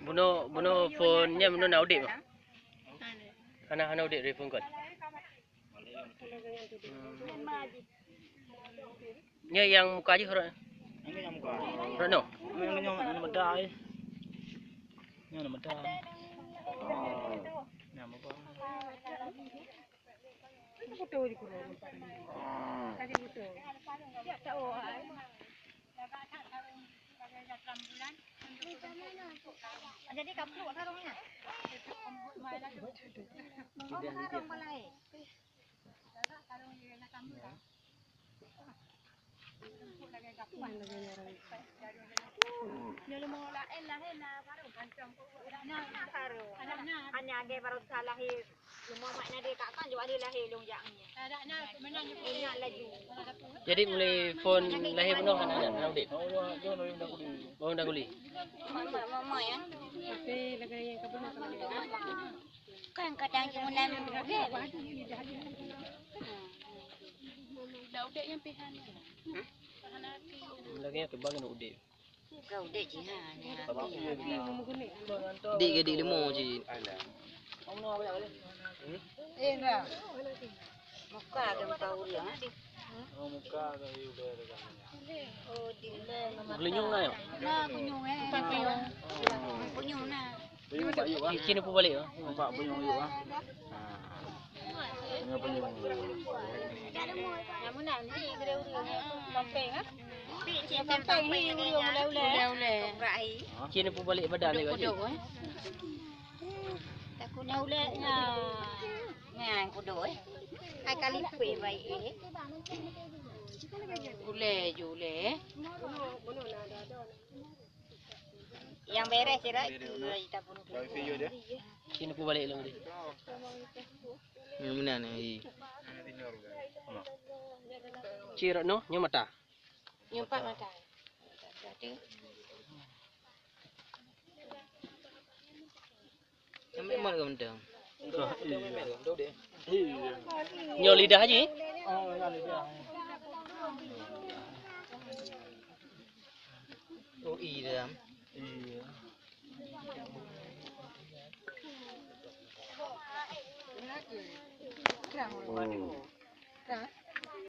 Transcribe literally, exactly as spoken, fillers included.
Bunoe, bunoe phôn nyan bunoe na udép, Mak? Hana, hana udép dari phôn kon. Nyoe nyang muka jih rot. Rot noh. Nyoe, nyoe, nyoe, nyoe meuda, eh. Nyoe meuda. Nyoe meuda. Jadi kapluk sarong nyan. Oh, sarong balai. Hanya lagèe baru salah, eh, lima mak na dia kat kan, juga ada lahir lông jak ni. Ingat laju. Jadi mulai phôn lahir bunoe hana, hana udép. Oh, dah kuli. Mak, mak, mak, mak, ya. Kan kadang cuma dalam. Dah udép nyang pih hana. Lagèe nyang keubang keuneuk udép. Ka udép jih ha, ni. Dik ke dik limo cit. Eh, Indra. Muka ke muka urang, ha? Oh, muka ke urang. Oh, di. Geulinyueng na, ya? Na, kunyueng, eh. Kunyueng na. Ci, ci neupeubalek, ha? Nampak punyueng yuk, ha? Ha. Punyueng, punyueng. Ulèe-ulèe. Ci neupeubalek badan lé, Pak Cik. Kudok, eh. Takut ulèe nyan. Nyan kudok, eh. Hai kali pui baik, eh. Ulèe ju, ulèe. Nyang bèrèh sira, kita bunuh. Ci neupeubalek lom deh. Nyang meunan, eh. Ci rot noh, nyoe mata. Nyoe pat mata. Sampai mat ke mentang. Nyoe lidah jih. Oh, i dalam.